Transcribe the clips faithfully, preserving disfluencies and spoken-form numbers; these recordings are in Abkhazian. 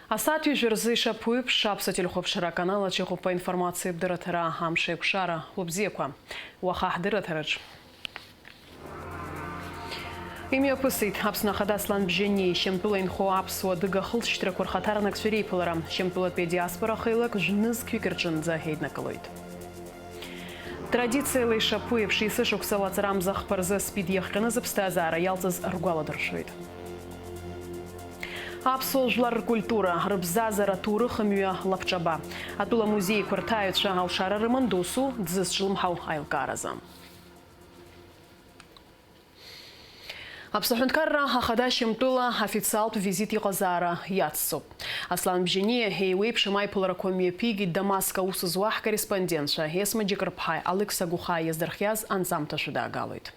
Асааҭ ҩажәа рзы ишаԥу еиԥш, Аԥсуа телехәаԥшра аканал аҿы иҟоуп аинформациатә дырраҭара Амш еиқәшара. Хәлыбзиақәа. Уаха ҳдырраҭараҿ. Имҩаԥысит Аԥсны Ахада Аслан Бжьаниеи Шьамтәыла инхо аԥсуа адыга ахылҵшьҭрақәа рхаҭарнакцәа реиԥылара. Шьамтәылатәи адиаспора хеилак жәнызқьҩык рҿынӡа еиднакылоит. Традициала ишаԥу еиԥш, есышықәса лаҵарамза хԥа рзы аспид иахҟьаны зыԥсҭазаара иалҵыз ргәаладыршәоит. Аԥсуа жәлар ркультура, рыбзазара, аҭоурых мҩа лабҿаба. Атәыла музеиқәа рҭааҩцәа алшара рыман досу дзызҿлымҳау аилкааразы. Аԥсны аҳәынҭқарра ахада Шьамтәыла официалтә визит иҟазаара иацҵоуп. Аслан Бжьаниа еиуеиԥшым аиԥыларақәа мҩаԥигеит Дамаск аус зуа ҳкорреспондентцәа Есма Џьакырԥҳаи Алекса Гәыхаа иаздырхиаз анҵамҭа шәыдаагалоит.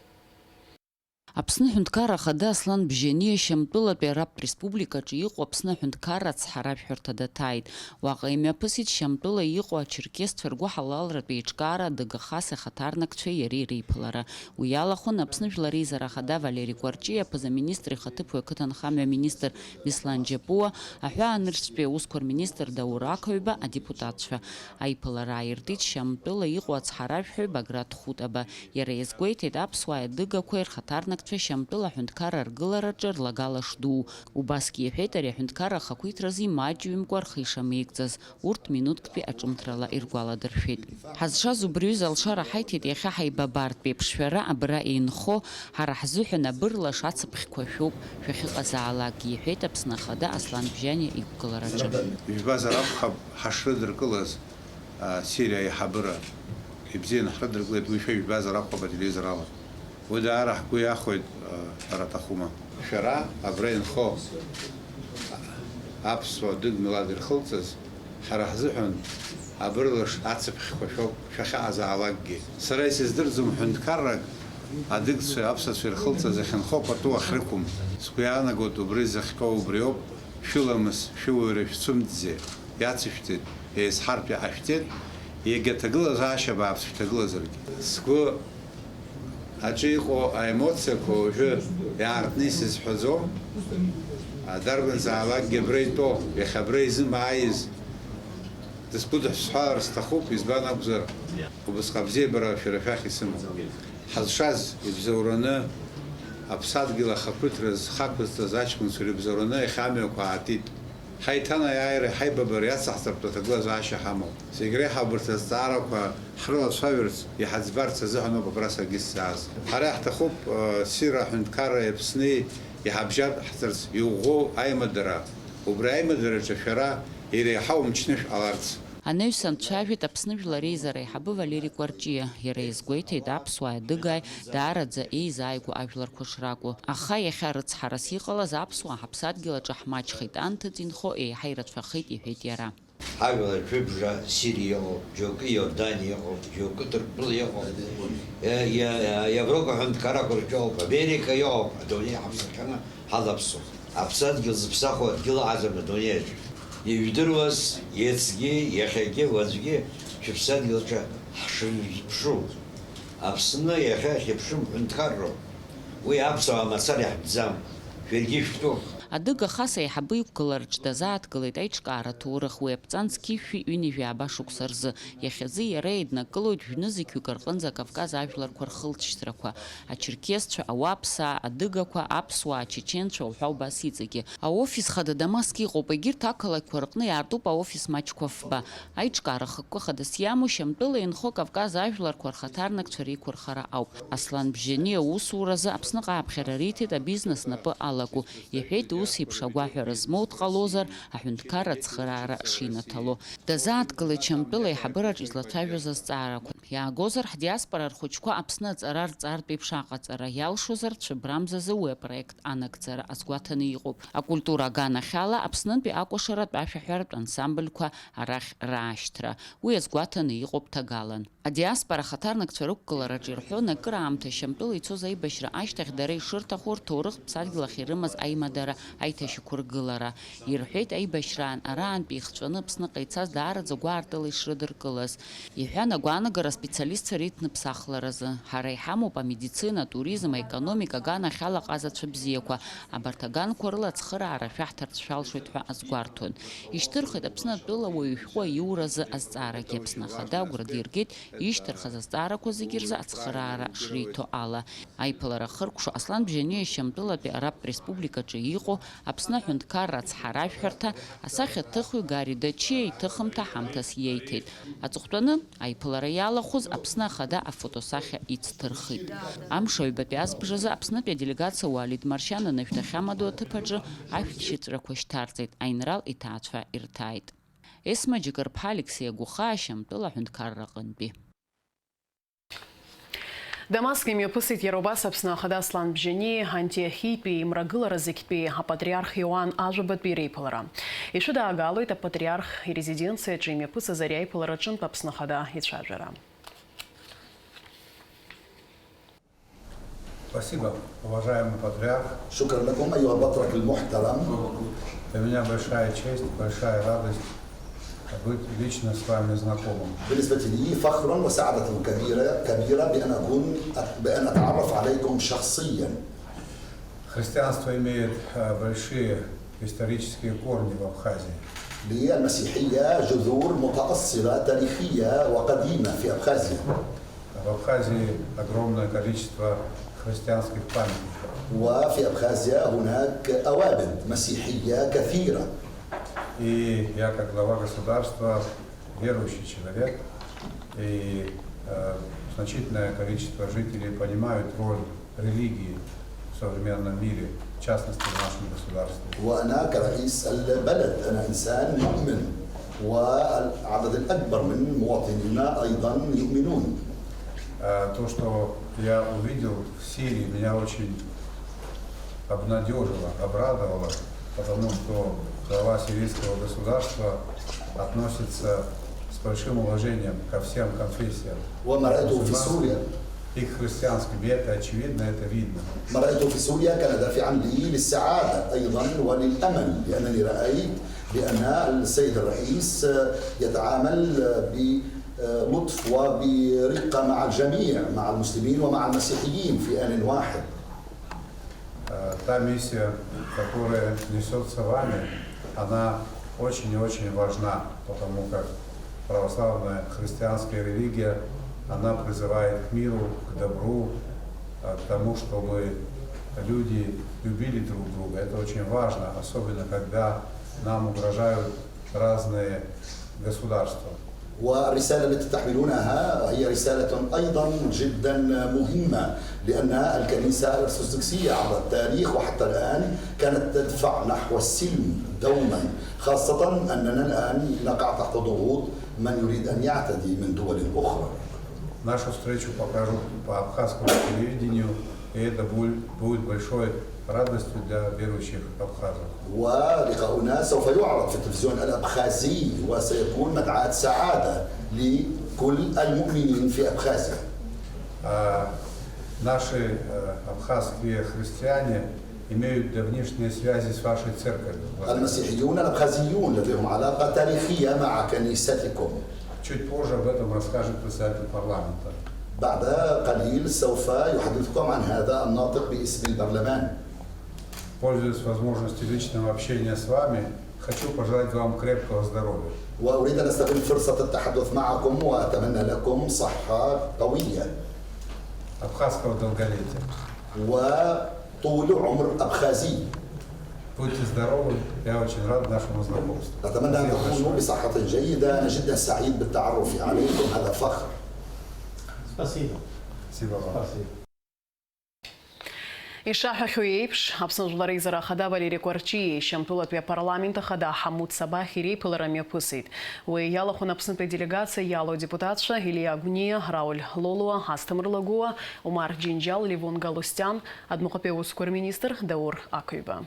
Аԥсны аҳәынҭқарра ахада Аслан Бжьаниа Шьамтәылатәи Арабтә Республикаҿы иҟоу Аԥсны аҳәынҭқарра ацҳаражәҳәарҭа даҭааит. Уаҟа имҩаԥысит Шьамтәыла иҟоу ачерқьесцәа ргәыҳалалратә еиҿкаара адыгахас ахаҭарнакцәеи иареи реиԥылара. Уи иалахәын Аԥсны Жәлар Реизара Ахада Валери Кәарҷиа, аԥыза-министр ихаҭыԥуаҩ ақыҭанхамҩа аминистр Беслан Џьапуа, аҳәаанырцәтәи аусқәа рминистр Даур Ақаҩба, адепутатцәа. Аиԥылара ааиртит Шьамтәыла иҟоу ацҳаражәҳәаҩ Баграт Хутаба. Иара иазгәеиҭеит аԥсуааи адыгақәеи рхаҭарнакцәа Шьамтәыла аҳәынҭқарра аргылараҿы рлагала шдуу. Убасгьы иҳәеит ари аҳәынҭқарра ахақәиҭразы имаҷҩымкәа рхы ишамеигӡаз. Урҭ минуҭктәи аҿымҭрала иргәаладыршәеит. Ҳазшаз убри аҩыза алшара ҳаиҭеит иахьа ҳаибабартә еиԥш, шәара абра инхо, ҳара ҳзыҳәан абырлаш ацыԥхьқәа шәоуп, шәахьыҟазаалакгьы, иҳәеит Аԥсны Ахада Аслан Бжьаниа иқәгылараҿы. Ижәбазар акәхап, ҳашрыдыркылаз, а, Сириа аиҳабыра, ибзианы ҳрыдыркылеит, уи шәа ижәбазар акәхап ателевизор ала. Уи даара ҳгәы иахәеит, ҳәара аҭахума. Шәара абра инхо аԥсуа адыг милаҭ ирхылҵыз, ҳара ҳзыҳәан абырлаш ацыԥхьқәа шәоуп, шәахьаҟазаалакгьы. Сара исыздырӡом ҳәынҭқаррак адыгцәеи аԥсуацәеи ирхылҵыз иахьынхо пату ахьрықәым. Сгәы иаанагоит, убри зыхҟьо убриоуп, шәыламыс, шәыуаҩра шәцәымӡӡеит, иацышәҵеит, еизҳартә иҟашәҵеит, егьа ҭагылазаашьа бааԥс шәҭагылазаргьы. Сгәы аҿы иҟоу аемоциақәа уажәы иаартны исызҳәаӡом. Дарбанзаалакгьы абра итәоу, иахьа абра изымааиз, дызқәыдҳәсҳәалар сҭахуп, избан акәзар, убасҟак абзиабара шәара шәахь исымоуп. Ҳазшаз ибзоураны, аԥсадгьыл ахақәиҭра зхақәызҵаз аҷкәынцәа рыбзоураны иахьа амҩақәа аатит. Ҳаиҭанаиааира, ҳаибабара иацаҳҵартә аҭагылазаашьа ҳамоуп. Зегь реиҳа убарҭ азҵаарақәа ҳрылацәажәарц, иҳаӡбарц азыҳәаноуп абра саргьы сзааз. Ҳара иаҳҭахуп, э, Сириа аҳәынҭқарра Аԥсни иҳабжьаҳҵарц иӷәӷәоу аимадара. Убри аимадараҿы шәара иреиҳау мчны шәҟаларц. Анаҩс анцәажәеит Аԥсны Жәлар Реизара аиҳабы Валери Кәарҷиа. Иара иазгәеиҭеит аԥсуааи адыгааи даараӡа еизааигәоу ажәларқәа шракәу. Аха иахьа рыцҳарас иҟалаз аԥсуаа ҳаԥсадгьыл аҿы ҳмаҷхеит, анҭыҵ инхо еиҳа ирацәахеит, иҳәеит иара. Ҳажәлар жәыбжа Сириа иҟоуп, џьоукы Иорданиа иҟоуп, џьоукы Ҭырқәтәыла иҟоуп, Е-, Е-, Европа аҳәынҭқаррақәа рҿы иҟоуп, Америка иҟоуп, адунеи ҳаԥсахьаны ҳалаԥсоуп. Аԥсадгьыл зыԥсахуа дгьыл ыҟаӡам адунеиаҿы. Ижәдыруаз, иацгьы, иахьагьы, уаҵәгьы шәыԥсадгьылаҿы ҳшыжәԥшу. Аԥсны иахьа ихьыԥшым ҳәынҭқарроуп. Уи аԥсуаа мацара иаҳтәӡам. Шәаргьы ишәтәуп. Адыга Хас аиҳабы иқәгылараҿ дазааҭгылеит аиҿкаара аҭоурых, уи аԥҵан зқьи жәшәи ҩынҩажәи ааба шықәса рзы. Иахьазы иара еиднакылоит жәнызқьҩык рҟынӡа Кавказ ажәларқәа рхылҵшьҭрақәа, ачерқьесцәа, ауаԥсаа, адыгақәа, аԥсуаа, ачеченцәа уҳәа убас иҵегьы. Аофис хада Дамаск иҟоуп, егьырҭ ақалақьқәа рҟны иаартуп аофис маҷқәа фба. Аиҿкаара ахықәкы хадас иамоу Шьамтәыла инхо Кавказ ажәларқәа рхаҭарнакцәа реиқәырхара ауп. Аслан Бжьаниа аусуразы Аԥсныҟа ааԥхьара риҭеит абизнес напы алаку. Иҳәеит, ус еиԥш агәаҳәара змоу дҟалозар, аҳәынҭқарра ацхыраара шинаҭало. Дазааҭгылеит Шьамтәыла аиҳабыраҿ излацәажәоз азҵаарақәа. Иаагозар, ҳдиаспора рхәыҷқәа Аԥсны аҵара рҵартә еиԥш аҟаҵара, иалшозар, цәыббрамзазы уи апроект анагӡара азгәаҭаны иҟоуп. Акультура аганахьала Аԥснынтәи акәашаратә ашәаҳәаратә ансамбльқәа арахь раашьҭра, уи азгәаҭаны иҟоуп ҭагалан. Адиаспора ахаҭарнакцәа рықәгылараҿ ирҳәон, акыраамҭа Шьамтәыла ицоз аибашьра ашьҭахь дара ишырҭаху рҭоурыхтә ԥсадгьыл ахь ирымаз аимадара аиҭашьақәыргылара. Ирҳәеит, аибашьраан араантәи ихҵәаны Аԥсныҟа ицаз даараӡа гәаартыла ишрыдыркылаз. Иҳәан, агәаанагараз Специалистцәа реидныԥсахларазы. Ҳара иҳамоуп амедицина, атуризм, аекономика, аганахьала аҟазацәа бзиақәа. Абарҭ аганқәа рыла ацхыраара шәаҳҭарц шәалшоит ҳәа азгәарҭон. Ишьҭырхит Аԥсны атәыла уаҩы шәҟәы аиуразы азҵаарагьы. Аԥсны Ахада агәра диргеит ишьҭырхыз азҵаарақәа зегьы рзы ацхыраара шриҭо ала. Аиԥылара ахыркәшо Аслан Бжьаниа Шьамтәылатәи Арабтә Республикаҿы иҟоу Аԥсны аҳәынҭқарра ацҳаражәҳәарҭа асахьаҭыхҩы Гари Дачиа иҭыхымҭа ҳамҭас иеиҭеит. Аҵыхәтәаны, аиԥылара иалахәыз Аԥсны Ахада афотосахьа ицҭырхит. Амш аҩбатәи азбжазы Аԥснытәи аделегациа Уалид Маршьан анышәҭахьамадоу аҭыԥ аҿы ашәҭшьыҵәрақәа шьҭарҵеит, аинрал иҭаацәа ирҭааит. Есма Џьыкырԥҳа, Алексеи Агәхаа, Шьамтәыла аҳәынҭқарра аҟынтәи. Дамаск имҩаԥысит иара убас Аԥсны Ахада Аслан Бжьаниеи Антиохиатәи имрагылара зегьтәи апатриарх Иоанн Ажәабатәи реиԥылара. Ишәыдаагалоит апатриарх ирезиденциаҿы имҩаԥысыз ари аиԥылара аҿынтә Аԥсны Ахада ицәажәара. Спасибо, уважаемый патриарх. شكرا لكم أيها البطرك المحترم. Для меня большая честь, большая радость быть лично с вами знакомым. بالنسبة لي فخر وسعادة كبيرة، كبيرة بأن أكون، بأن أتعرف عليكم شخصيا. Христианство имеет, э, большие исторические корни в Абхазии. للمسيحية جذور متأصلة تاريخية وقديمة في أبخازيا. В Абхазии огромное количество христианских памятников. وفي أبخازيا هناك أوابد مسيحية كثيرة. И я, как глава государства, верующий человек, и, э, значительное количество жителей понимают роль религии в современном мире, в частности, в нашем государстве. وأنا كرئيس البلد، أنا إنسان مؤمن، والعدد الأكبر من مواطنينا أيضا يؤمنون. Э, то, что я увидел в Сирии, меня очень обнадёжило, обрадовало, потому что глава сирийского государства относится с большим уважением ко всем конфессиям. وما رأيته في سوريا. Мусульманским и к христианским, и это очевидно, это видно. ما رأيته في سوريا كان دافعا لي للسعادة أيضا وللأمل، لأنني رأيت بأن السيد الرئيس يتعامل بلطف وبرقة مع الجميع، مع المسلمين ومع المسيحيين في آن واحد. Э, та миссия, которая несётся вами, она очень и очень важна, потому как православная христианская религия, она призывает к миру, к добру, э, к тому, чтобы люди любили друг друга. Это очень важно, особенно когда нам угрожают разные государства. والرسالة التي تحملونها هي رسالة أيضا جدا مهمة، لأن الكنيسة الأرثوذكسية عبر التاريخ وحتى الآن كانت تدفع نحو السلم دوما، خاصة أننا الآن نقع تحت ضغوط من يريد أن يعتدي من دول أخرى. Нашу встречу покажут по абхазскому телевидению, и это будет, будет большой радостью для верующих абхазов. ولقاؤنا سوف يعرض في التلفزيون الأبخازي، وسيكون مدعاة سعادة لكل المؤمنين في أبخازيا. А наши, э, абхазские христиане имеют давнишние связи с вашей церковью, владыка. المسيحيون الأبخازيون لديهم علاقة تاريخية مع كنيستكم. Чуть позже об этом расскажет председатель парламента. بعد قليل سوف يحدثكم عن هذا الناطق باسم البرلمان. Пользуясь возможностью личного общения с вами, хочу пожелать вам крепкого здоровья. وأريد أن أستغل فرصة التحدث معكم وأتمنى لكم صحة قوية. Абхазского долголетия. وطول عمر أبخازي. Будьте здоровы, я очень рад нашему знакомству. أتمنى أن تكونوا بصحة جيدة، أنا جدا سعيد بالتعرف عليكم، هذا فخر. Спасибо. Спасибо вам. Спасибо. Ишаҳҳәахьоу еиԥш, Аԥсны Жәлар Реизара Ахада Валери Кәарҷиеи Шьамтәылатәи апарламент ахада Ҳамуд Сабахь иреиԥылара мҩаԥысит. Уи иалахәын Аԥснытәи аделегациа иалоу адепутатцәа Елиа Гәниа, Рауль Лолуа, Асҭамыр Лагәыуа, Омар Џьынџьал, Левон Галустиан, адәныҟатәи аусқәа рминистр Даур Ақыҩба.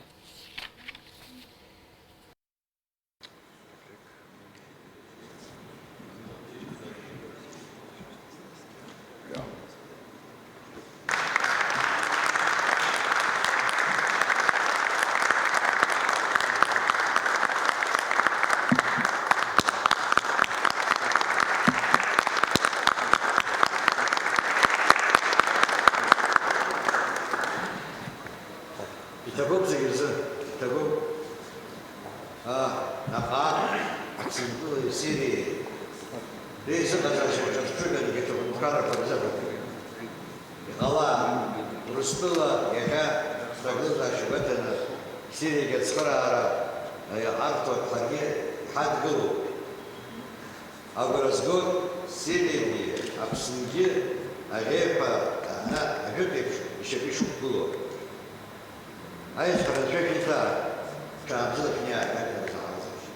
Наҟ-ааҟ Аԥсынтәылеи Сириеи реизыҟазаашьа ҿырԥшыгангьы ҭагәынқәарақәа рзыҳәан. Иҟалап, Урыстәыла иахьа ҳҭагылазаашьа гәаҭаны Сириагьы ацхыраара иаҟарҵо ҳаргьы иҳадгылоуп. Агәра згоит, Сириагьы Аԥсынгьы аӷьеҩҳәа ҭааны ажәытә еиԥш ишьапы ишықәгылоу. Аизҳара шәышәиҭаа, ҽаабзиала шәнеиааит, ажәлар заҟарҵашьа.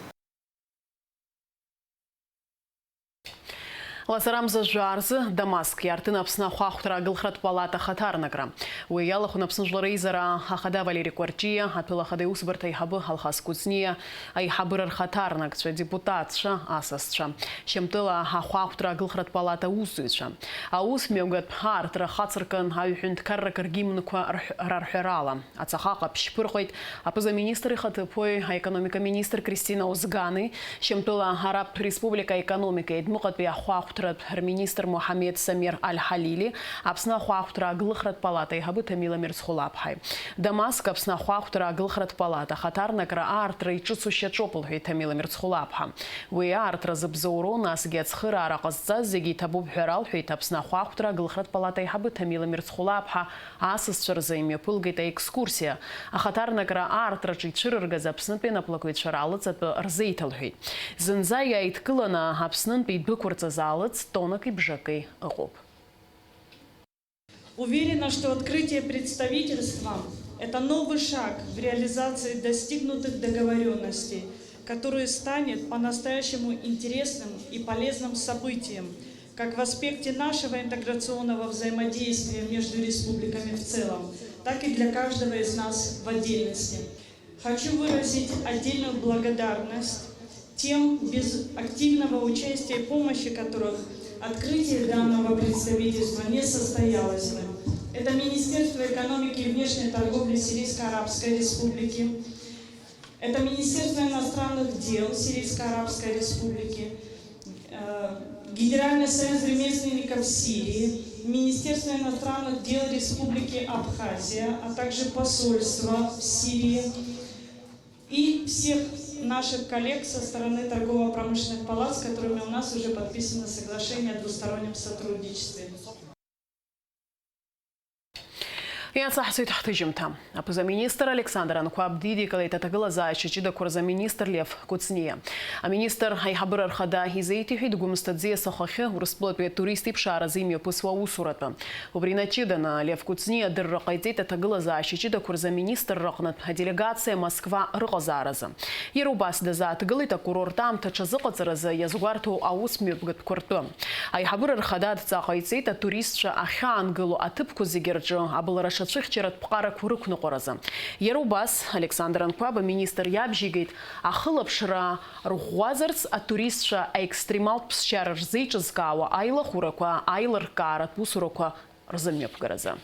Лаҵарамза жәаа рзы Дамаск иаартын Аԥсны ахәаахәҭра агылхратә палата ахаҭарнакра. Уи иалахәын Аԥсны Жәлар Реизара Ахада Валери Кәарҷиа, атәыла ахада иусбарҭа аиҳабы Алхас Кәыҵниа, аиҳабыра рхаҭарнакцәа, адепутатцәа, асасцәа. Шьамтәыла ахәаахәҭра агылхратә палата аусзуҩцәа. Аус мҩаԥгатә аартра хацыркын аҩ-ҳәынҭқаррак ргимнқәа рҳә-, рарҳәарала. Ацаха ҟаԥшь ԥырҟеит аԥыза-министр ихаҭыԥуаҩ, аекономика министр Кристина Озгани, Шьамтәыла Арабтә Республика аекономика еидмыҟатәи ахәаахәҭратә рминистр Моҳамед Самир Аль-Ҳалили, Аԥсны ахәаахәҭра агылхратә палата аиҳабы Ҭамила Мирцхәлаԥҳаи. Дамаск Аԥсны ахәаахәҭра агылхратә палата ахаҭарнакра аартра иҿыцу шьаҿоуп, лҳәеит Ҭамила Мирцхәлаԥҳа. Уи аартра зыбзоуроу, насгьы ацхыраара ҟазҵаз зегьы иҭабуп ҳәа ралҳәеит Аԥсны ахәаахәҭра агылхратә палата аиҳабы Ҭамила Мирцхәлаԥҳа. Асасцәа рзы имҩаԥылгеит аекскурсиа. Ахаҭарнакра аартраҿы ицәырыргаз Аԥснытәи анаплакҩцәа раалыҵ атәы рзеиҭалҳәеит. Зынӡа иааидкыланы Аԥснынтәи идәықәырҵаз аалыҵ тоннак ибжаки ыҟоуп. Уверена, что открытие представительства — это новый шаг в реализации достигнутых договорённостей, который станет по-настоящему интересным и полезным событием как в аспекте нашего интеграционного взаимодействия между республиками в целом, так и для каждого из нас в отдельности. Хочу выразить отдельную благодарность тем, без активного участия и помощи которых открытие данного представительства не состоялось бы. Это Министерство экономики и внешней торговли Сирийско-Арабской Республики, это Министерство иностранных дел Сирийско-Арабской Республики, э, Генеральный союз ремесленников Сирии, Министерство иностранных дел Республики Абхазия, а также посольство в Сирии и всех наших коллег со стороны торгово-промышленных палат, с которыми у нас уже подписано соглашение о двустороннем сотрудничестве. Иацаҳҵоит ҳҭыжьымҭа. Аԥыза-министр Александр Анқәаб дидикылеит аҭагылазаашьа ҷыдақәа рзы аминистр Лев Кәыҵниа. Аминистр аиҳабыра рхада изеиҭеиҳәеит Гәымсҭа аӡиас ахахьы Урыстәылатәи атурист иԥшааразы имҩаԥысуа аусуратәы. Убри инаҷыданы Лев Кәыҵниа адырра ҟаиҵеит аҭагылазаашьа ҷыдақәа рзы аминистрра аҟнытә аделегациа Москва рыҟазааразы. Иара убас дазааҭгылеит акурорт аамҭа аҽазыҟаҵаразы иазгәарҭоу аус мҩаԥгатәқәа ртәы. Аиҳабыра рхада адҵа ҟаиҵеит атуристцәа ахьаангыло аҭыԥқәа зегьы рҿы абылра шацәыхьчаратә ԥҟарақәа рықәныҟәаразы. Иара убас Александр Анқәаб аминистр иабжьеигеит ахылаԥшра рӷәӷәазарц атуристцәа аекстремалтә ԥсшьара рзеиҿызкаауа аилахәырақәа аилыркааратә усурақәа рзымҩаԥгаразы.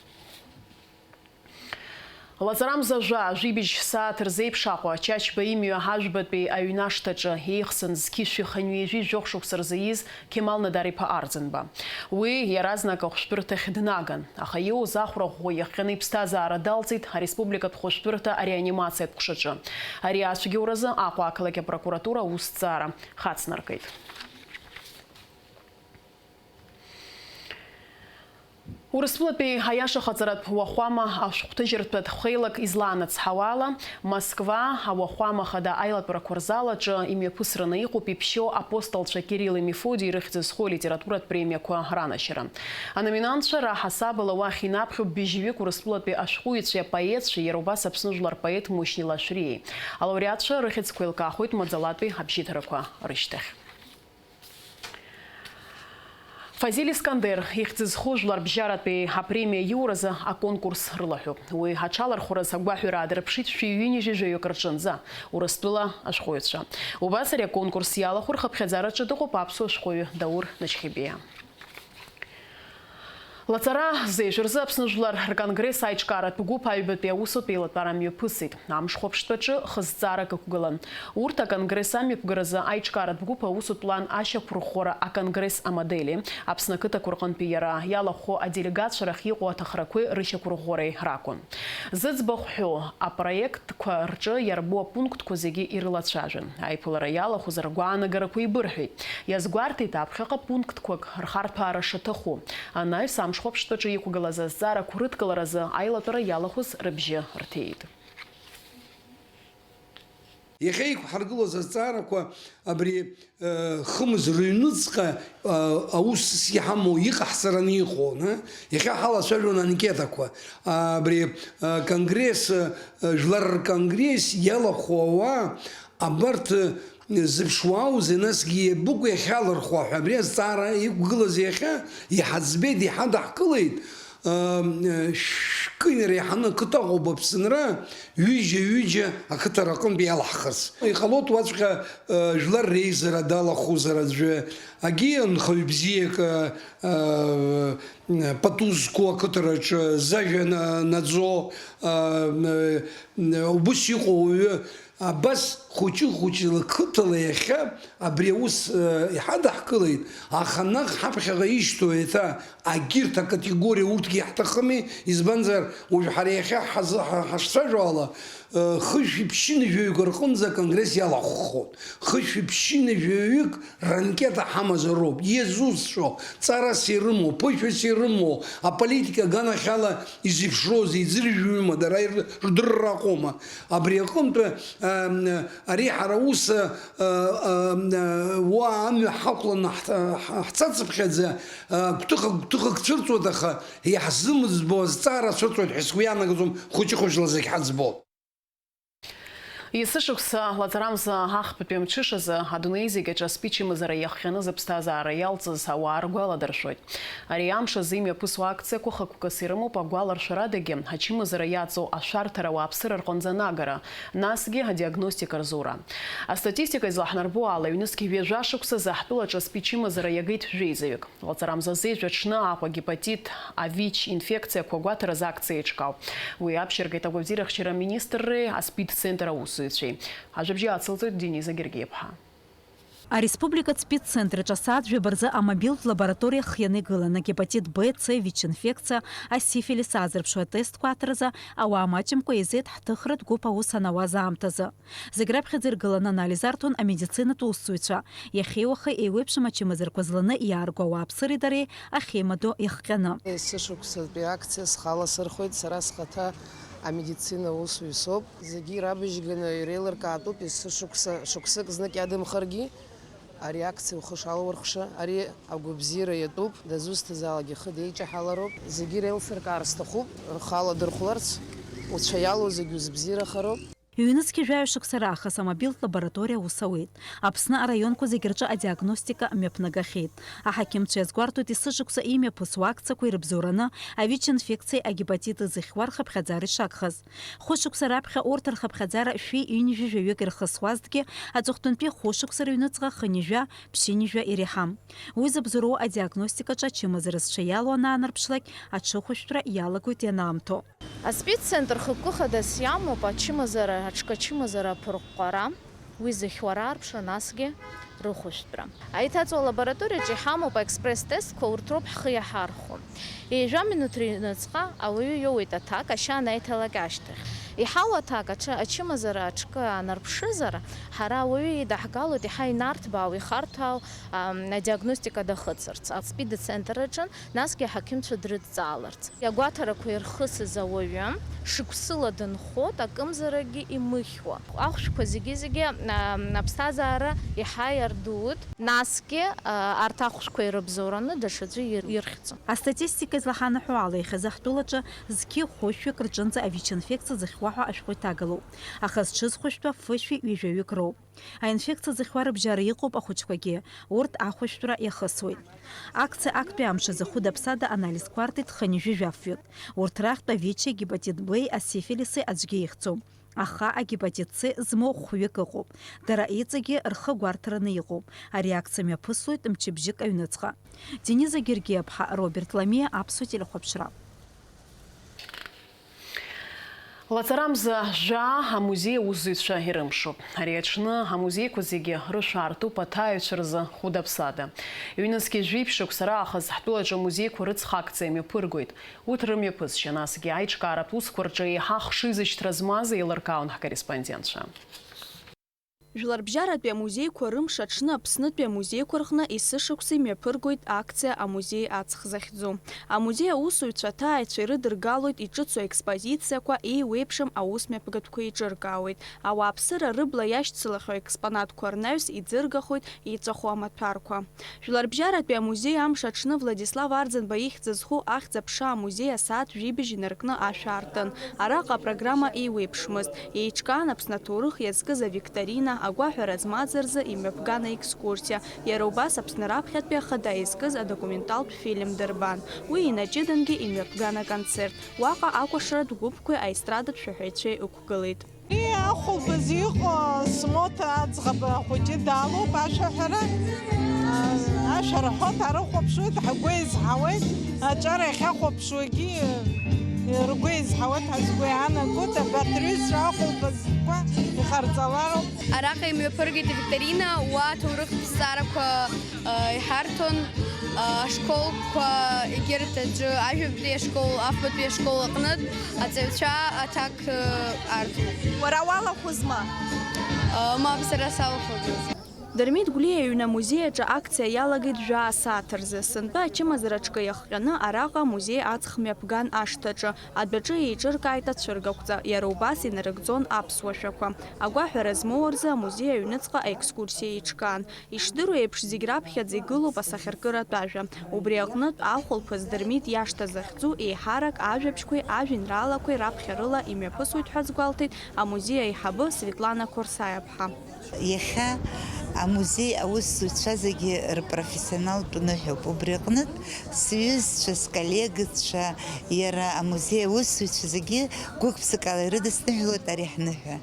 Лаҵарамза жәа, жәибжь сааҭ рзеиԥш Аҟәа Чачба имҩа ҳажәбатәи аҩнашҭаҿы еихсны зқьи жәшәи хынҩажәи жәохә шықәса рзы ииз Қьемал Надар-иԥа Арӡынба. Уи иаразнак ахәшәтәырҭахь днаган, аха иоуз ахәра ӷәӷәа иахҟьаны иԥсҭазаара далҵит ареспубликатә хәышәтәырҭа ареанимациатә ҟәшаҿы. Ари ацәгьоуразы Аҟәа ақалақь апрокуратура аусҭҵаара хацнаркит. Урыстәылатәи аиашахаҵаратә уахәама ашәҟәҭыжьырҭатә хеилак излаанацҳауа ала, Москва ауахәама хада аилатәарақәа рзал аҿы имҩаԥысраны иҟоуп иԥшьоу апостолцәа Кирилли Мефодии рыхьӡ зху алитературатә премиақәа ранашьара. Аноминантцәа раҳасабала уахь инаԥхьоуп быжьҩык Урыстәылатәи ашәҟәыҩҩцәеи апоетцәеи, иара убас Аԥсны жәлар поет Мушьни Лашәриеи. Алауреатцәа рыхьӡқәа еилкаахоит маӡалатәи абжьыҭарақәа рышьҭахь. Фазиль Искандер ихьӡ зху жәларбжьаратәи апремиа иуразы аконкурс рылаҳәуп. Уи аҽалархәраз агәаҳәара аадырԥшит шәи ҩынҩажәи жәаҩык рҿынӡа Урыстәыла ашәҟәыҩҩцәа. Убас ари аконкурс иалахәу рхыԥхьаӡараҿы дыҟоуп аԥсуа шәҟәыҩҩы Даур Начхьебиа. Лаҵара зеижә рзы Аԥсны Жәлар рконгресс аиҿкааратә гәыԥ аҩбатәи аусутә еилатәара мҩаԥысит. Амшхәаԥштәаҿы хызҵаарак ықәгылан. Урҭ аконгресс амҩаԥгаразы аиҿкааратә гәыԥ аусутә план ашьақәырӷәӷәара аконгресс амодели, Аԥсны ақыҭақәа рҟынтәи иара иалахәхо аделегатцәа рахь иҟоу аҭахрақәеи рышьақәырӷәӷәареи ракәын. Зыӡбахә ҳәоу апроектқәа рҿы иарбоу апунктқәа зегьы ирылацәажәон. Аиԥылара иалахәыз ргәаанагарақәа еибырҳәеит. Иазгәарҭеит аԥхьаҟа пунктқәак рхарҭәаара шаҭаху. Анаҩс амшхәаԥштәаҿы иқәгылаз азҵаарақәа рыдкыларазы аилатәара иалахәыз рыбжьы рҭеит. Иахьа иқәҳаргылоз азҵаарақәа абри, э, хымз рыҩныҵҟа, э, аус иҳамоу иҟаҳҵараны иҟоу, на? Иахьа ҳалацәажәон анкетақәа. Абри, э, конгресс, э, жәлар рконгресс иалахәу ауаа, абарҭ, э, зыԥшуааузеи, насгьы иабыкәу иахьалырхуа ҳәа абри азҵаара иқәгылаз иахьа иҳаӡбеит, иҳадаҳкылеит. Ам, э, шәкы инареиҳаны ақыҭа ыҟоуп Аԥсынра, ҩыџьа-ҩыџьа ақыҭа рҟынтә иалаҳхырц. Иҟалоит уаҵәҟьа, э, жәлар реизара далахәызар аӡәы, агьи анхаҩ бзиак, э, э, пату зқәу ақыҭараҿы зажәа на-, наӡо, э, э, убыс иҟоу ауаҩы, Абас хәыҷы-хәыҷла қыҭала иахьа абри аус, э, иҳадаҳкылеит, аха наҟ ҳаԥхьаҟа ишьҭоу еиҭа агьырҭ акатегориа урҭгьы иаҳҭахыми, избанзар, уажә ҳара иахьа ҳаз-, ҳа-, ҳашцәажәо ала, э, хышәи ԥшьынҩажәаҩык рҟынӡа аконгресс иалахәхоит. Хышәи ԥшьынҩажәаҩык ранкета ҳамазароуп, иазусҭцәоу, ҵарас ирымоу, ԥышәас ирымоу, аполитика аганахьала изеиԥшроузеи, иӡырҩуама, дара ир-, рдырра аҟоума? Абри аҟынтә, ам, ари ҳара ус, а, а, а, уа амҩа ҳақәланы ҳҭ-, ҳ-, ҳцацыԥхьаӡа, а, гәҭыхак, гәҭыхак цәырҵуеит, аха иаҳзымӡбо азҵаара цәырҵуеит ҳәа сгәы ианагаӡом, хәыҷы-хәыҷла зегь ҳаӡбо. Есышықәса лаҵарамза ахԥатәи амҽышазы адунеи зегь аҿы аспид чымазара иахҟьаны зыԥсҭазаара иалҵыз ауаа ргәаладыршәоит. Ари амш азы имҩаԥысуа акциақәа хықәкыс ирымоуп агәаларшәарадагьы, ачымазара иаҵоу ашәарҭара ауааԥсыра рҟынӡа анагара, насгьы адиагностика рзура. Астатистика излаҳнарбо ала, ҩнызқь ҩажәа шықәсазы ҳтәылаҿы аспид чымазара иагеит жәеизаҩык. Лаҵарамза азы жәаҽны Аҟәа гепатит А ВИЧ инфекциақәа гәаҭаразы акциа еиҿкаауп. Уи аԥшьыргеит агәабзиарахьчара аминистрреи аспид центр аусзуҩцәеи. Ажәабжьы ацылҵоит Дениза Гергиаԥҳа. Ареспубликатә спид центрҿы асааҭ жәаба рзы амобилтә лабораториа хианы игылан агепатит Б, Ц, ВИЧ инфекциа, асифилис аазырԥшуа атестқәа аҭаразы ауаа маҷымкәа еизеит ҳҭыхратә гәыԥ аус анауаз аамҭазы. Зегь раԥхьаӡа иргыланы анализ арҭон амедицинатә усзуҩцәа. Иахьеи уахеи еиуеиԥшым ачымазарқәа зланы иаарго ауааԥсыреи дареи ахьеимадоу иахҟьаны. Есышықәсатәи акциа схала сырхуеит, сара схаҭа амедицина усзуҩ соуп. Зегьы ирабыжьганы иреилыркаатәуп, есышықәса шықәсык знык иадымхаргьы, ари акциа ухы шалурхша, ари агәабзиара иатәуп, дызусҭазаалак ихы деиҷаҳалароуп. Зегьы иреилсыркаар сҭахуп, рхала дырхәларц, уцәа иалоу зегь узыбзиарахароуп. Ҩнызқь жәаҩа шықәса раахыс амобилтә лабораториа аус ауеит. Аԥсны араионқәа зегь рҿы адиагностика мҩаԥнагахьеит. Аҳақьымцәа иазгәарҭоит есышықәса имҩаԥысуа акциақәа ирыбзоураны авич-инфекциеи агепатит зыхьуа рхыԥхьаӡара ишагхаз. Хәышықәса раԥхьа урҭ рхыԥхьаӡара шәи ҩынҩажәи жәаҩык ирхысуазҭгьы, аҵыхәтәантәи хәышықәса рыҩныҵҟа хынҩажәа, ԥшьынҩажәа иреиҳам. Уи зыбзоуроу адиагностикаҿы ачымазара зҽы иалоу анаанарԥшлак, аҽыхәышәтәра иалагоит ианаамҭоу. Аспид центр хықәкы хадас иамоуп ачымазара, аҽкачымазара аԥырҟәҟәара, уи зыхьуа раарԥшра, насгьы рыхәышәтәра. Аиҭаҵуа лабораториаҿы иҳамоуп аекспресс-тестқәа, урҭ роуп ҳхы иаҳархәо. Ҩажәа минуҭ рыҩныҵҟа ауаҩы иоуеит аҭак, ашьа анеиҭалак ашьҭахь. Иҳауа аҭак аҽы-, ачымазара аҽкы аанарԥшызар, ҳара ауаҩы идаҳгалоит, иаҳа инарҭбаау, ихарҭәаау, ам, адиагностика дахыҵырц, аспид центр аҿы, насгьы аҳақьымцәа дрыдҵааларц. Иагәаҭарақәа ирхысыз ауаҩы шықәсыла дынхоит, акымзаракгьы имыхьуа. Ахәшәқәа зегьы-зегьы, ам, аԥсҭазаара иаҳа иардуит. Насгьы, а, арҭ ахәшәқәа ирыбзоураны даҽаӡәы ир-, ирхьӡом. Астатистика излаҳанаҳәо ала, иахьазы ҳтәылаҿы зқьи хәышәҩык рҿынӡа авич-инфекциа зыхьуа ҳәа ашәҟәы иҭагалоуп. Аха зҽызхәышәтәа фышәи ҩажәаҩык роуп. Аинфекциа зыхьуа рыбжьара иҟоуп ахәыҷқәагьы, урҭ ахәышәтәра иахысуеит. Акциа актәи амш азы хәыда-ԥсада анализқәа артит хынҩажәи жәафҩык. Урҭ рахьтә авичи, гепатит Б-и, асифилиси аӡәгьы ихьӡом. Аха агепатит С змоу хәҩык ыҟоуп. Дара иҵегьы рхы гәарҭараны иҟоуп. Ари акциа мҩаԥысуеит мчыбжьык аҩныҵҟа. Дениза Гергиаԥҳа, Роберт Ламиа, Аԥсуа телехәаԥшра. Лаҵарамза жәаа амузеи аусзуҩцәа ирымшуп. Ари аҽны амузеиқәа зегьы рышәа аартуп аҭааҩцәа рзы хәыда-ԥсада. Ҩнызқьи жәиԥшь шықәса раахыс ҳтәылаҿы амузеиқәа рыҵх акциа мҩаԥыргоит. Урҭ рымҩаԥысшьа, насгьы аиҿкааратә усқәа рҿы еиҳа ахшыҩзышьҭра змаз еилыркаауан ҳкорреспондентцәа. Жәларбжьаратәи амузеиқәа рымш аҽны Аԥснытәи амузеиқәа рҟны есышықәса имҩаԥыргоит акциа Амузеи аҵх захьӡу. Амузеи аусзуҩцәа аҭааҩцәа ирыдыргалоит иҿыцу аекспозициақәа, еиуеиԥшым аусмҩаԥгатәқәа еиҿыркаауеит. Ауааԥсыра рыбла иашьцылахьоу аекспонатқәа рнаҩс иӡыргахоит иҵәаху амаҭәарқәа. Жәларбжьаратәи амузеи амш аҽны Владислав Арӡынба ихьӡ зху Ахьӡ-аԥша амузеи асааҭ жәибжь инаркны ашә аартын. Араҟа апрограмма еиуеиԥшмызт. Еиҿкаан Аԥсны аҭоурых иазкыз авикторина, агәаҳәара змаз рзы имҩаԥган аекскурсиа, иара убас Аԥсны раԥхьатәи ахада изкыз адокументалтә фильм дырбан. Уи инаҷыдангьы имҩаԥган аконцерт. Уаҟа акәашаратә гәыԥқәеи аестрадатә шәаҳәаҩцәеи ықәгылеит. Ахәылԥаз иҟоу смоҭа аӡӷаб ахәыҷы далоуп ашәаҳәара. Ашәа рҳәоит, ҳарыхәаԥшуеит, ҳгәы еизҳауеит, аҿар иахьахәаԥшуагьы ргәы еизҳауеит ҳәа сгәы иаанагоит, абарҭ рҩызцәа ахәылԥазқәа иҟарҵалароуп. Араҟа имҩаԥыргеит авикторина, уа аҭоурыхтә зҵаарақәа Иҳарҭон ашколқәа, егьырҭ аҿы ажәабатәи ашкол, афбатәи ашкол аҟнытә аҵаҩцәа аҭак арҭон. Уара уалахәызма? Мап, сара салахәӡам. Дырмит Гәлиа иҩны амузеи аҿы акциа иалагеит жәаа сааҭ рзы. Сынтәа ачымазара аҿкы иахҟьаны араҟа амузеи аҵх мҩаԥган ашҭаҿы, адәаҿы еиҿыркааит ацәыргақәҵа, иара убас инарыгӡон аԥсуа шәақәа. Агәаҳәара змоу рзы амузеи аҩныҵҟа аекскурсиа еиҿкаан. Ишдыру еиԥш, зегь раԥхьаӡа игылоуп асахьаркыратә ажәа. Убри аҟнытә, ахәылԥаз Дырмит иашҭа захьӡу еиҳарак ажәабжьқәеи ажәеинраалақәеи раԥхьарыла имҩаԥысуеит ҳәа азгәалҭеит амузеи аиҳабы Светлана Қорсаиаԥҳа. Иахьа амузеи аусзуҩцәа зегьы рпрофессионалтә ныҳәоуп. Убри аҟнытә, сҩызцәа, сколлегацәа, иара амузеи аусзуҩцәа зегьы гәык-ԥсыкала ирыдысныҳәалоит ари ҳныҳәа.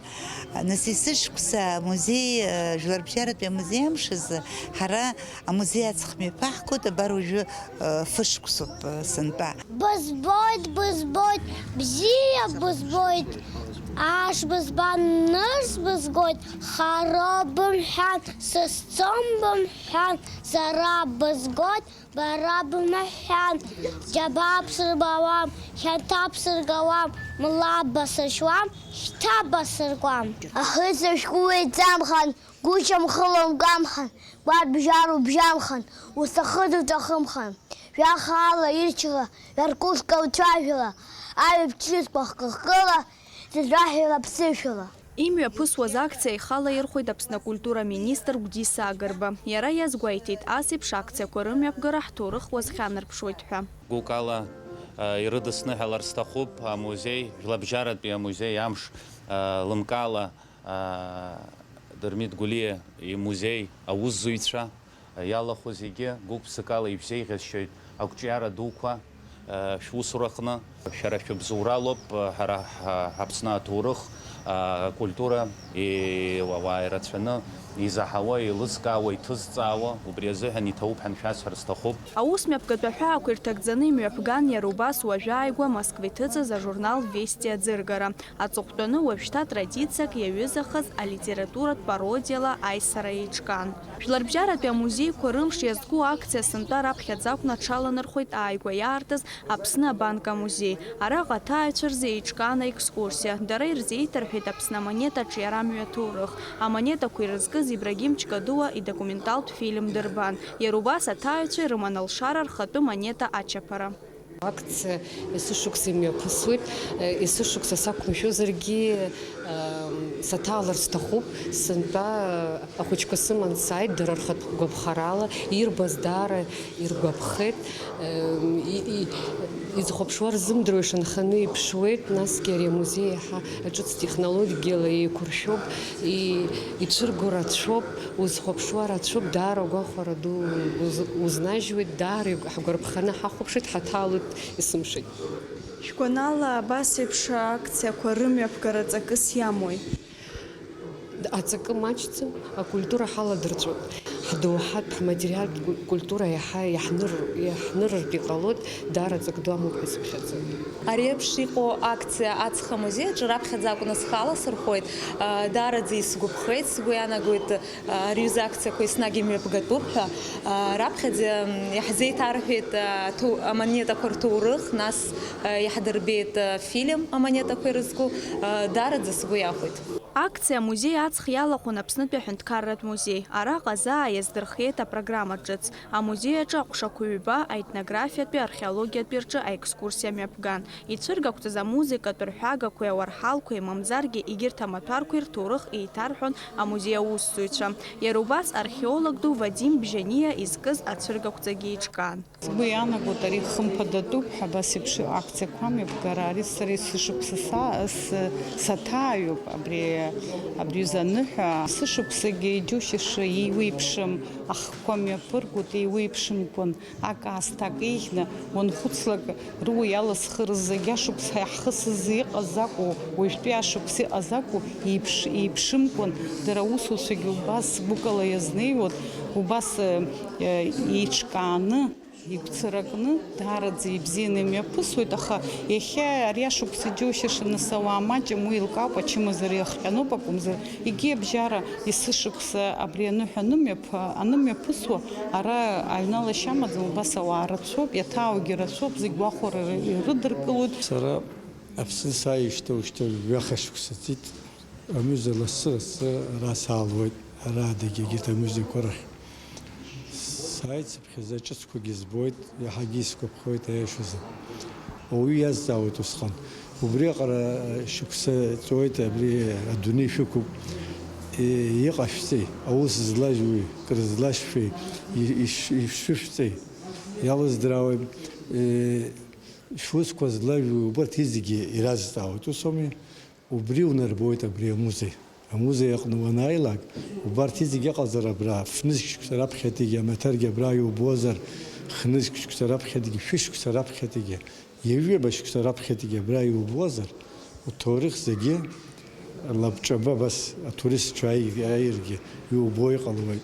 Нас есышықәса амузеи, э, жәларбжьаратәи амузеи амш азы ҳара амузеи аҵх мҩаԥаҳгоит, абар уажәы, э, фышықәсоуп, э, сынтәа. Бызбоит, бызбоит, бзиа бызбоит, аш бызбан, нырс бызгоит, хароуп бымҳәан, сызцом бымҳәан, сара бызгоит, бара бымҳәан, џьабаа бсырбауам, хьанҭа бсыргауам, мла басыршьуам, шьҭа басыркуам. Ахыза шәҟәы еиҵамхан, гәышьамхы лоумкамхан, гәарбжьара убжьамхан, усахыҵ уҭахымхан. Жәа хаала ирчала, жәа ркушка уцәажәала, аҩаԥ ҿыцқәа хкы-хкыла, зызраҳәала ԥсышәала. Имҩаԥысуаз акциа ихала ирхәеит Аԥсны акультура министр Гәдиса Агрба. Иара иазгәеиҭеит, ас еиԥш акциақәа рымҩаԥгара ҳҭоурых уазхьанарԥшуеит ҳәа. Гәыкала, а, ирыдысныҳәалар сҭахуп амузеи, жәлабжьаратәи амузеи амш, а, лымкаала, а, Дырмит Гәлиа имузеи аусзуҩцәа, а, иалахәу зегьы гәык-ԥсыкала ишәзеиӷьасшьоит ақәҿиара дуқәа, а, шәусураҟны. Шәара шәыбзоуралоуп, а, ҳара ҳа-, Аԥсны аҭоурых, а, акультура, и-, уа-, уаа ирацәаны изаҳауа, еилызкаауа, иҭызҵаауа, убри азыҳәан иҭабуп ҳәа шәасҳәар сҭахуп. Аус мҩаԥгатә аҳәаақәа ирҭагӡаны имҩаԥган иара убас уажәааигәа Москва иҭыҵыз ажурнал Вести аӡыргара. Аҵыхәтәаны уажәшьҭа традициак иаҩызахаз алитературатә пародиала аизара еиҿкаан. Жәларбжьаратәи амузеиқәа рымш иазку акциа сынтәа раԥхьаӡа акәны аҽаланархәеит ааигәа иаартыз Аԥсны абанк амузеи. Араҟа аҭааҩцәа рзы еиҿкаан аекскурсиа. Дара ирзеиҭарҳәеит Аԥсны амонета аҿиара мҩаҭоурых, амонетақәа ирызкыз Ибрагим Чкадуа идокументалтә фильм дырбан. Иара убас аҭааҩцәа ирыман алшара рхатәы монета ачаԥара. Акциа есышықәса имҩаԥысуеит. Есышықәса сақәымшәозаргьы, саҭаалар сҭахуп. Сынтәа ахәыҷқәа сыман сааит, дара рхатә гәаԥхарала ирбаз даара иргәаԥхеит. И-, и-, изхәаԥшуа рзымдыруа ишанханы иԥшуеит, насгьы ари амузеи иаҳа ҿыц технологиала еиқәыршәоуп, и-, ицәырго рацәоуп, узхәаԥшуа рацәоуп, даара агәахәара ду уз-, узнажьуеит, даара игә-, ҳгәарԥханы ҳахәаԥшит, ҳаҭаалоит есымшагь. Шәгәанала, абас еиԥш акциақәа рымҩаԥгара ҵакыс иамои? Аҵакы маҷӡам, акультура ҳаладырҵәоит. Ҳдоуҳатә, ҳматериалтә культура иаҳа иаҳныр-, иаҳнырыртә иҟалоит, даара ҵак ду амоуп ҳәа сыԥхьаӡоит. Ари еиԥш иҟоу акциа Аҵх амузеи аҿы раԥхьаӡа акәны схы аласырхәуеит. Даараӡа исгәаԥхеит, сгәы иаанагоит, ари аҩыза акциақәа еснагь имҩаԥгатәуп ҳәа. Раԥхьаӡа иаҳзеиҭарҳәеит аҭоу-, амонетақәа рҭоурых, нас иаҳдырбеит афильм амонетақәа ирызку. Даараӡа сгәы иахәеит. Акциа Амузеи аҵх иалахәын Аԥснытәи аҳәынҭқарратә музеи. Араҟа заа иаздырхиеит апрограмма ҿыц. Амузеи аҿы аҟәшақәа ҩба аетнографиатәи археологиатәи рҿы аекскурсиа мҩаԥган. Ицәыргақәҵаз амузыкатә рҳәагақәеи ауарҳалқәеи, мамзаргьы егьырҭ амаҭәарқәеи рҭоурых еиҭарҳәон амузеи аусзуҩцәа. Иара убас археолог ду Вадим Бжьаниа изкыз ацәыргақәҵагьы еиҿкаан. Сгәы иаанагоит, ари хымԥадатәуп ҳәа, абас еиԥш акциақәа мҩаԥгара. Ари сара есышықәса са-, с-, саҭааҩуп, абри, абри аҩыза аныҳәа. Сышықәсагьы, џьушьаша, еиуеиԥшым ахқәа мҩаԥыргоит, еиуеиԥшымкәан, акы аасҭа, акы еиӷьны, уанхәыцлак, руа иаласхырыз зегь ашықәс ҳахысыз иҟаз акәу, уажәтәи ашықәс иҟаз акәу, еиԥш-, еиԥшымкәан, дара аусуцәагьы убас гәыкала иазнеиуан, убас, э, еиҿкааны, игәцаракны, даараӡа ибзианы имҩаԥысуеит, аха иахьа ари ашықәс иџьоушьаша, нас, ауаа маҷым, уи еилкаауп, ачымазара иахҟьаноуп акәымзар, егьи абжьара есышықәса абри аныҳәа анымҩаԥ-, анымҩаԥысуа, ара аҩны алашьа амаӡам, убас ауаа рацәоуп, иаҭааугьы рацәоуп, зегь гәахәара ирыдыркылоит. Сара Аԥсны сааижьҭеи уажәшьҭа ҩаха шықәса ҵит. Амуза лассы-лассы ара саалуеит, ара адагьы егьырҭ амузеиқәа рахь. Сааит сыԥхьаӡа ҿыцқәагьы збоит, иаҳагьы исгәаԥхоит, аиашазы. Ауаҩы иазҵаауеит усҟан. Убриаҟара шықәса ҵуеит, абри адунеи шәықәуп. Иҟашәҵеи, аус злажәуи, крызлашәшәеи, ишәышәҵеи, иалыздрауеи, шәусқәа злажәуи, убарҭ зегьы иразҵаауеит, ус ауми? Убри унарбоит абри амузеи. Амузеи аҟны уанааилак, убарҭ зегьы ыҟазар абра, фнызқь шықәса раԥхьатәигьы, амаҭаргьы абра иубозар, хнызқь шықәса раԥхьатәигьы, шәышықәса раԥхьатәигьы, ҩажәаба шықәса раԥхьатәигьы абра иубозар, уҭоурых зегьы лабҿаба абас атуристцәа ааи-, ааиргьы иубо иҟалоит.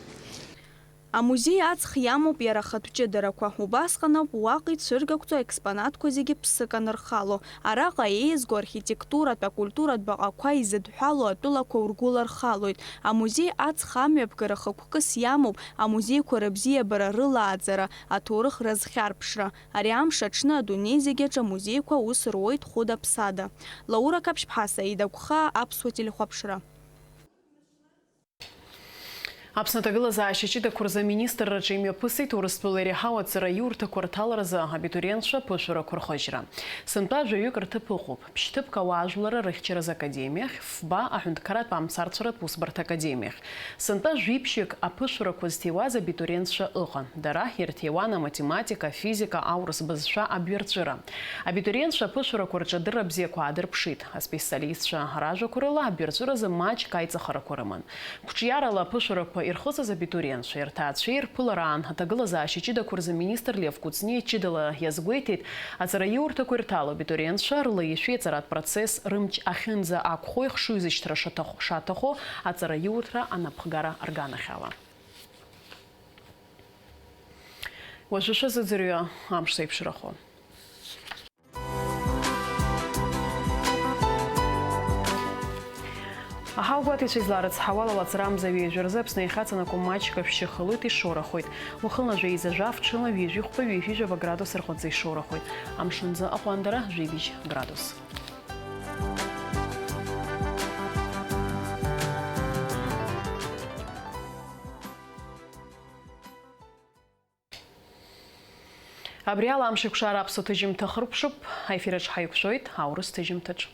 Амузеи аҵх иамоуп иара ахатә ҷыдарақәа. Убасҟан ауп уаҟа ицәыргақәҵоу аекспонатқәа зегьы ԥсык анырхало. Араҟа еизго архитектуратә, акультуратә баҟақәа изыдҳәалоу атәылақәа ургәылархалоит. Амузеи аҵх амҩаԥгара хықәкыс иамоуп амузеиқәа рыбзиабара рылааӡара, аҭоурых разхьарԥшра. Ари амш аҽны адунеи зегьы аҿы амузеиқәа аус руеит хәыда-ԥсада. Лаура Қаԥшьԥҳа, Саида Гәхаа, Аԥсуа телехәаԥшра. Аԥсны аҭагылазаашьа ҷыдақәа рзы аминистрраҿы имҩаԥысит Урыстәыла иреиҳау аҵараиурҭақәа рҭаларазы абитуриентцәа аԥышәарақәа рхыжьра. Сынтәа жәаҩык рҭыԥ ыҟоуп, ԥшьҭыԥк ауаажәлара рыхьчаразы академиахь, фба аҳәынҭқарратә амцарцәаратә усбарҭа академиахь. Сынтәа жәиԥшьык аԥышәарақәа зҭиуаз абитуриентцәа ыҟан. Дара ирҭиуан аматематика, афизика, аурыс бызшәа, абҩарҵәыра. Абитуриентцәа аԥышәарақәа рҿы адырра бзиақәа аадырԥшит. Аспециалистцәа ражәақәа рыла, абҩарҵәыразы маҷк аиҵахарақәа рыман. Қәҿиарала аԥышәарақәа ирхыҵыз абитуриентцәа ирҭаацәеи рԥылараан аҭагылазаашьа ҷыдақәа рзы аминистр Лев Кәыҵниа ҷыдала иазгәеиҭеит, аҵараиурҭақәа ирҭало абитуриентцәа рлеишәи аҵаратә процесс рымч ахьынӡа ақәхо ихшыҩзышьҭра шаҭаху, шаҭаху аҵараиурҭра анапхгара рганахьала. Уажәы шәазыӡырҩы амш зеиԥшрахо. Аҳауагәаҭаҩцәа изларыцҳауала, лаҵрамза ҩежәа рзы Аԥсны иахьаҵанакуа маҷк ашәшьы хылоит, ишорахоит. Уахынла жәеиза жәаф, ҽынла ҩажәи хәба, ҩажәи жәаба градус рҟынӡа ишорахоит. Амшынӡы аҟәандара жәибжь градус. Абри ала Амшеикәшара аԥсуа ҭыжьымҭа хыркәшап, аефир аҿы ҳаиқәшәоит аурыс ҭыжьымҭаҿ.